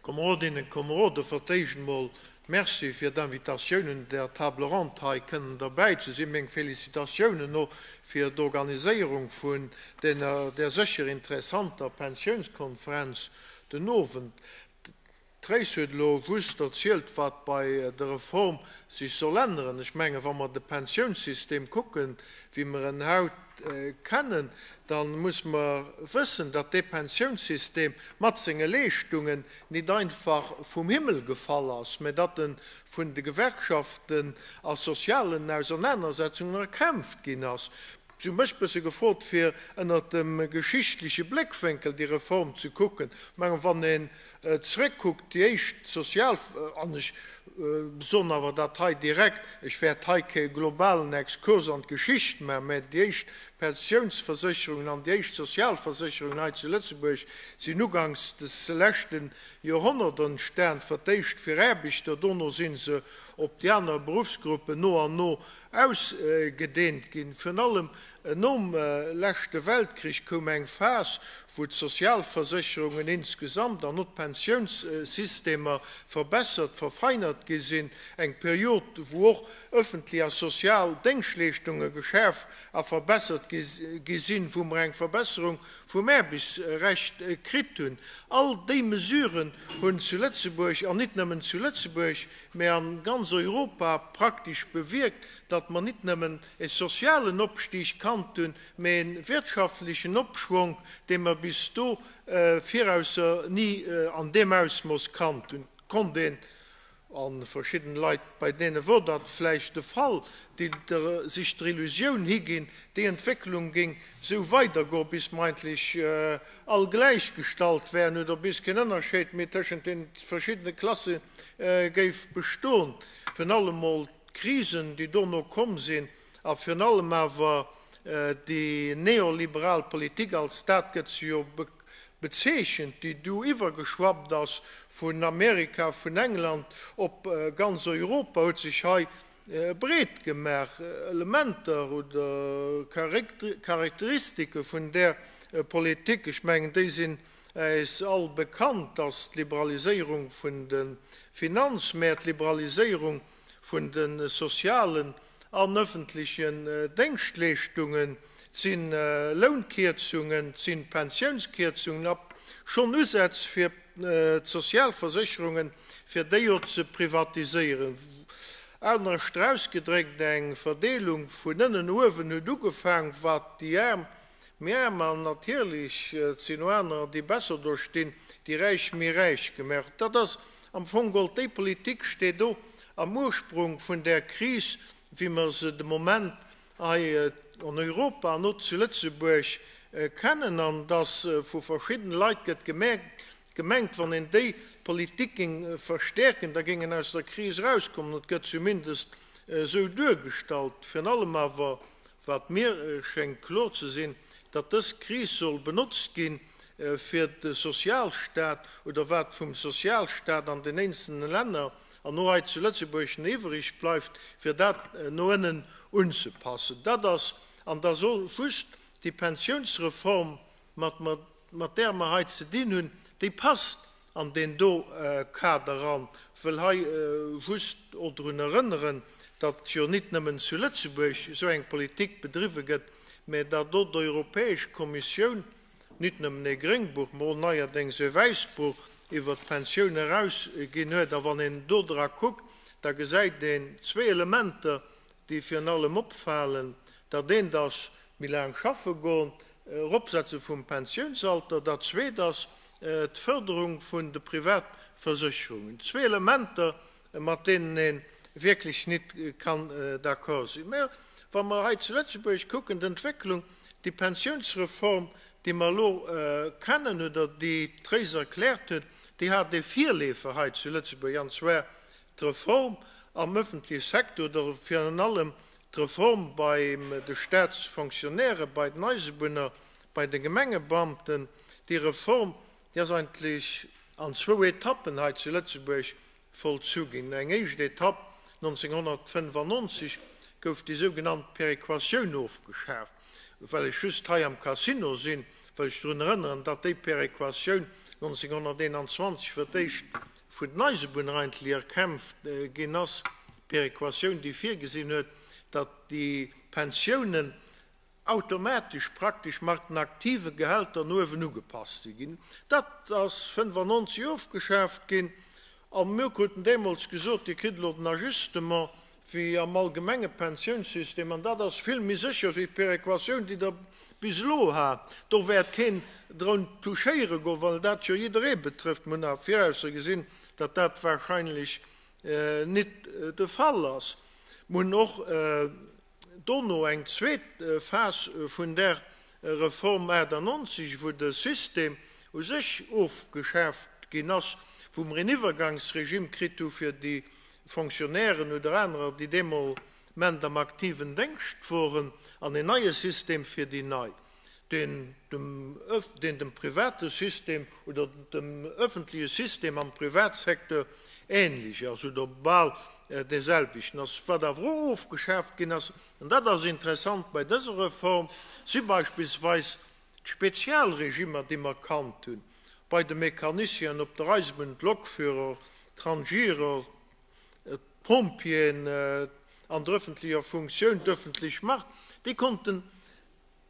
Komerodinnen, Komeroden, fir d'éischt emol Merci fir d'Invitatioun un der Table ronde hei kënnen derbäi ze sinn. Meng Félicitatiounen och fir d'Organiséierung vun där sécher interessanter Pensiounskonferenz den Owend. D'Tréis huet elo just erzielt, wat bei der Reform sech soll änneren. Ech mengen, wa mer de Pensiounssystem kucken, wéi mer en haut kennen, da muss mer wëssen, datt dee Pensiounssystem mat senge Leeschtungen nit einfach vum Himmel gefall ass, mä datt e vun de Gewerkschaften a sozialen Ausernanersetzungen erkämpft ginn ass. Si hu mech bësse gefrot, fir ënnert dem geschichtleche Bléckwénkel déi Reform ze kucken. Ech mengen, wann een zréckkuckt, déi éischt sozial, an ech soen awer dat hei direkt, ech wäert hei kee globalen Exkurs an d'Geschicht maachen, mä déi éischt Pensiounsversécherungen an déi éischt Sozialversécherungen hei zu Lëtzebuerg sinn uganks des leschte Joerhonnerts entstan, fir d'éischt fir Aarbechter, dono si se op déi aner Beruffsgruppen no an no Ausgedeent ginn. Virun allem nom leschte Weltkrich koum eng Phas, wou d'Sozialversécherungen insgesamt an och d'Pensiounssystemer verbessert, verfeinert gi sinn. Eng Period, wou och ëffentlech a sozial Déngschtleeschtunge geschärf a verbessert gi sinn, wou mer eng Verbesserung vum Aarbechtsrecht kritt hunn. All déi Mesuren hunn zu Lëtzebuerg, an nit nëmmen zu Lëtzebuerg, mä a ganz Europa praktesch bewierkt, datt mer nit nëmmen e sozialen Opstig kannt hunn, mä e wirtschaftlechen Opschwonk, dee mer bis do virausser ni an deem Ausmooss kannt hunn. Et konnt een, a verschidden Leit, bei deene wor dat vläicht de Fall, déi sech der Illusioun higinn, déi Entwécklung géing esou weidergoen, bis mer eigentlech all gläichgestallt wären oder bis keen Ënnerscheed méi tëschent den verschiddene Klasse géif bestoen. Virun allem mol d'Krisen, déi dono komm sinn, a virun allem awer déi neoliberal Politik, als dat gëtt se jo bezeechent, déi du iwwergeschwappt ass vun Amerika, vun England op ganz Europa, huet sech hei breet gemaach. Elementer oder Charakteristike vun där Politik, ech mengen, déi sinn äis all bekannt, dass d'Liberaliséierung vun de Finanzmäert, d'Liberaliséierung vun de sozialen an öffentlechen Déngschtleeschtungen, 't si Lounkierzungen, 't si Pensiounskierzungen a schonn Usätz fir d'Sozialversécherungen, fir déi och ze privatiséieren. Anescht ausgedréckt, eng Verdeelung vun ënnen no uewen huet ugefaang, wat déi Aarm méi aarm an natierlech, et sinn och anerer, déi besser do stinn, déi Räich méi räich gemaach. Dat ass am Fong geholl déi Politik steet do am Ursprung vun där Kris, wéi mer se de Moment hei an Europa an och zu Lëtzebuerg kennen, an dass vu verschiddene Leit gëtt gemengt, wann een déi Politik géing verstäerken, da géing een aus der Kris erauskommen. Et gëtt zumindest esou duergestallt. Virun allem awer, wat mir schéngt kloer ze sinn, datt dës Kris soll benotzt ginn, fir de Sozialstaat oder wat vum Sozialstaat an den eenzelne Länner an och hei zu Lëtzebuerg no iwwerig bleift, fir dat no ënnen unzepassen. Dat ass, an da soll just déi Pensiounsreform, mat mat där mer hei ze dinn hunn, déi passt an deen do Kader eran. Wëll hei just och drun erënneren, datt jo nit nëmmen zu Lëtzebuerg esou eng Politik bedriwwe gëtt, mä datt och d'Europäesch Kommissioun nit nëmmen ee Gréngbuch, mä och neierdéngs ee Wäissbuch iwwert d'Pensioun erausginn huet. A wann een do dra kuckt, da gesäit een zwee Elementer, déi virun allem opfalen. Dat eent ass, méi laang schaffe goen, Eropsetze vum Pensiounsalter. Dat zweet ass d'Fërderung vun de Privatversécherungen. Zwee Elementer, mat deenen ee wierklech nit kann d'accord sinn. Mä wa mer hei zu Lëtzebuerg kucken, d'Entwécklung, déi Pensiounsreform, déi mer elo kennen oder déi d'Tréis erkläert huet, déi hat ee Virleefer hei zu Lëtzebuerg, an zwar d'Reform am öffentleche Secteur oder virun allem d'Reform bei de Staatsfonctionnairen, bei den Eisebunner, bei de Gemengebeamten. Déi Reform, déi ass eigentlech an zwou Etappen hei zu Lëtzebuerg vollzu ginn. Eng éischt Etapp, 1995 gouf déi sougenannt Perequatioun ofgeschaaft. Well ech just hei am Casino sinn, wëll ech drun erënneren, datt déi Perequatioun. 1921 fir d'éischt vun den Eisebunner eigentlech erkämpft ginn ass, d'Perequatioun, déi virgesinn huet, datt déi Pensiounen automatesch praktesch mat den aktive Gehälter no uewen ugepasst si ginn. Dat ass 95 ofgeschaaft ginn a mir kruten deemools gesot, Dir kritt elo den Ajustement wéi am allgemenge Pensiounssystem an dat ass vill méi sécher wéi d'Perequatioun, déi Der bis elo hat. Do wäert keen drun touchéiere goen, well dat jo jidderee betrëfft. Mir hunn awer virausser gesinn, datt dat wahrscheinlech nit de Fall ass. Mir hunn och dono eng zweet Phas vun där Reform 98, wou de System u sech ofgeschaaft ginn ass, wou mer een Iwwergangsregime kritt hu fir déi Fonctionnairen oder anerer, déi dee Moment am aktiven Déngscht woren, an een neie System fir déi nei, deen dem, deen dem private System oder dem öffentleche System am Privatsecteur ähnlech ass oder bal deeselwechten ass. Wat awer och ofgeschaaft ginn ass, an dat ass interessant bei dëser Reform, si beispillsweis d'Spezialregimer, déi mer kannt hunn bei de Mecanicienen op der Eisebunn, d'Lokführer, d'Rangierer, d'Pompjeeën an der öffentlecher Funktioun, d'öffentlech Macht, déi konnten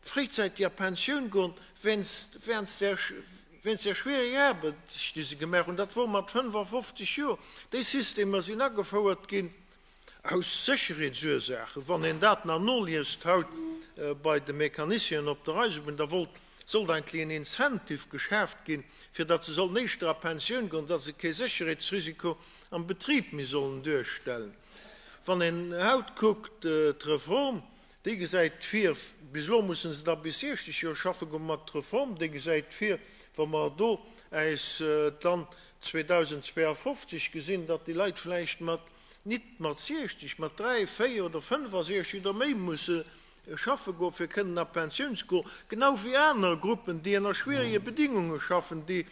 fréizäiteg a Pensioun goen, wéinst där schwiereger Aarbecht, déi se gemaach hunn. Dat wor mat 55 Joer. Déi Systemer sinn agefouert ginn aus Sécherheetsursaachen. Wann een dat nach noliest haut bei de Mecanicienen op der Eisebunn, da wollt, sollt eigentlech en Incentive geschaaft ginn, fir datt se sollen éischter a Pensioun goen, datt se kee Sécherheetsrisiko am Betrib méi sollen duerstellen. Wann een haut kuckt, d'Reform, Déi gesäit vir, bis elo musse se da bis 60 Joer schaffe goen, ma d'Reform, déi gesäit vir, wa mer do äis dann 2052 gesinn, datt déi Leit vläicht mat, nit mat 60, mat 3, 4 oder 65 oder méi musse schaffe goen, fir kënnen a Pensioun ze goen, genau wéi aner Gruppen, déi ënner schwierige Bedingunge schaffen, déi,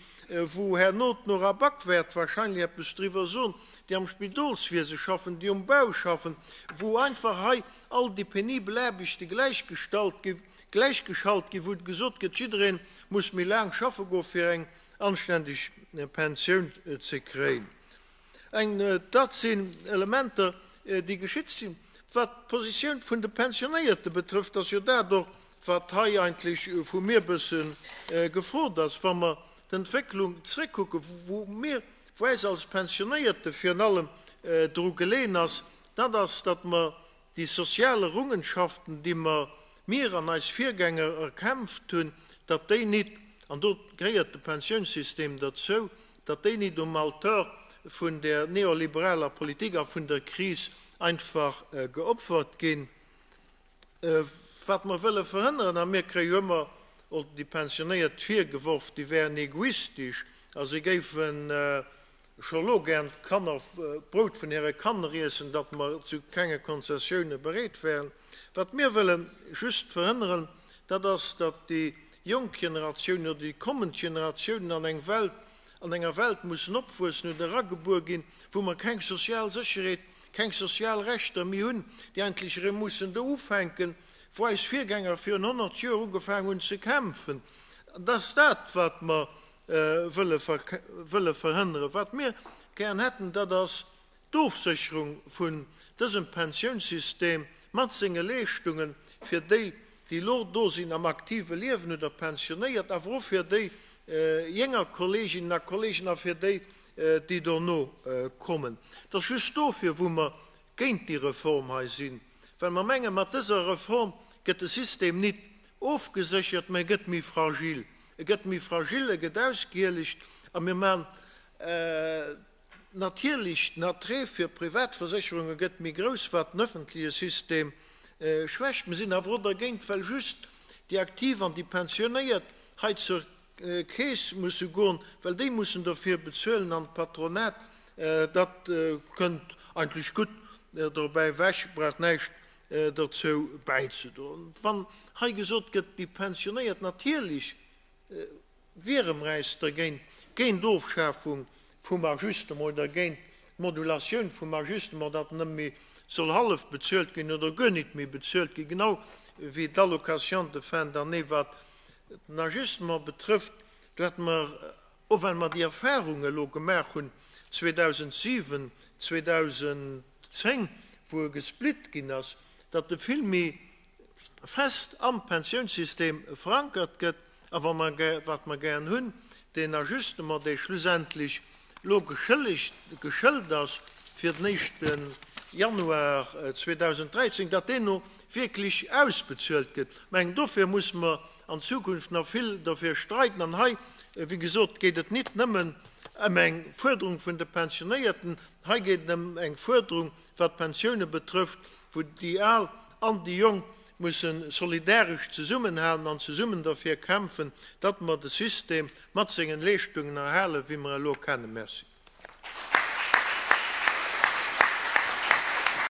wou herno d'Nora Back wäert wahrscheinlech eppes driwwer soen, déi am Spidolswiese schaffen, déi um Bau schaffen, wou einfach hei all déi penibel Aarbechte gläichgestallt gi, gläichgeschalt ginn, wou gesot gëtt, jidderee muss méi laang schaffe goen, fir eng anständeg Pensioun ze kréien. Eng, dat sinn Elementer, déi geschitt sinn. Wat d'Positioun vun de Pensionéierte betrëfft, ass jo dat och, wat hei eigentlech vu mir e bësse gefrot ass, wa mer d'Entwécklung zréckkucken, wou mir, wou äis als Pensionéierte virun allem dru geleeën ass, Dat ass, datt mer déi sozial Errungenschaften, déi mer, mir an eis Virgänger erkämpft hunn, datt déi nit, an do gehéiert de Pensiounssystem derzou, datt déi nit um Altor vun där neoliberaler Politik a vun der Kris einfach geopfert ginn. Wat mer wëlle verhënneren, a mir kréie jo ëmmer och déi Pensionéiert virgeworf, déi wären egoistesch a se géifen scho elo gären d'Kanner, d'Brout vun hire Kanner iessen, datt mer zu kenge Konzessioune bereet wären. Wat mir wëlle just verhënneren, dat ass, datt déi jonk Generatiounen oder déi kommend Generatiounen an eng Welt, an enger Welt mussen opwuessen oder eragebuer ginn, wou mer keng sozial Sécherheet, keng sozial Rechter méi hunn, déi eigentlech erëm mussen do ufänken, wou eis Virgänger virun 100 Joer ugefaangen hunn ze kämpfen. Dat ass dat, wat mer wëlle verhënneren. Wat mir gären hätten, dat ass d'Ofsécherung vun dësem Pensiounssystem mat senge Leeschtungen fir déi, déi elo do sinn am aktive Liewen oder pensionéiert, awer och fir déi jénger Kolleeginnen a Kolleegen a fir déi, déi dono kommen. Et ass just dofir, wou mer géint déi Reform hei sinn, well mer mengen, mat dëser Reform gëtt de System nit ofgeséchert, mä e gëtt méi fragil. E gëtt méi fragil, e gëtt ausgielegt a mir maachen natierlech den Attrait fir Privatversécherunge gëtt méi grouss, wat den öffentleche System schwächt. Mir sinn awer och dergéint, well just déi Aktiv an déi Pensionéiert hei zur Keess musse goen, well déi mussen dofir bezuelen an d'Patronat, dat kënnt eigentlech gutt dobäi ewech, brauch näischt dozou bäizedroen. Wann hei gesot gëtt, déi Pensionéiert, natierlech wiere mer äis dergéint, géint d'Ofschafung vum Ajustement oder géint d'Modulatioun vum Ajustement, datt en nëmme méi soll hallef bezuelt ginn oder guer nit méi bezuelt ginn, genau wéi d'Allocation de fin d'année. Wat den Ajustement betrëfft, do hätte mer. Och well mer déi Erfahrung elo gemaach hunn 2007, 2010, wou e gesplitt ginn ass, datt e vill méi fest am Pensiounssystem verankert gëtt a wa mer, wat mer gären hunn, deen Ajustement, dee schlussendlech elo geschëllegt, geschëlt ass fir den éischte Januar 2013, datt deen och wierklech ausbezuelt gëtt. Ech mengen, dofir musse mer an Zukunft nach vill derfir streiden. An hei, wéi gesot, geet et nit nëmmen ëm eng Fuerderung vun de Pensionéierten, hei geet et ëm eng Fuerderung, wat d'Pensioune betrëfft, wou déi Al an déi Jonk musse solidaresch zesummenhalen an zesummen derfir kämpfen, datt mer de System mat sengen Leeschtungen erhalen, wéi mer e elo kennen. Merci.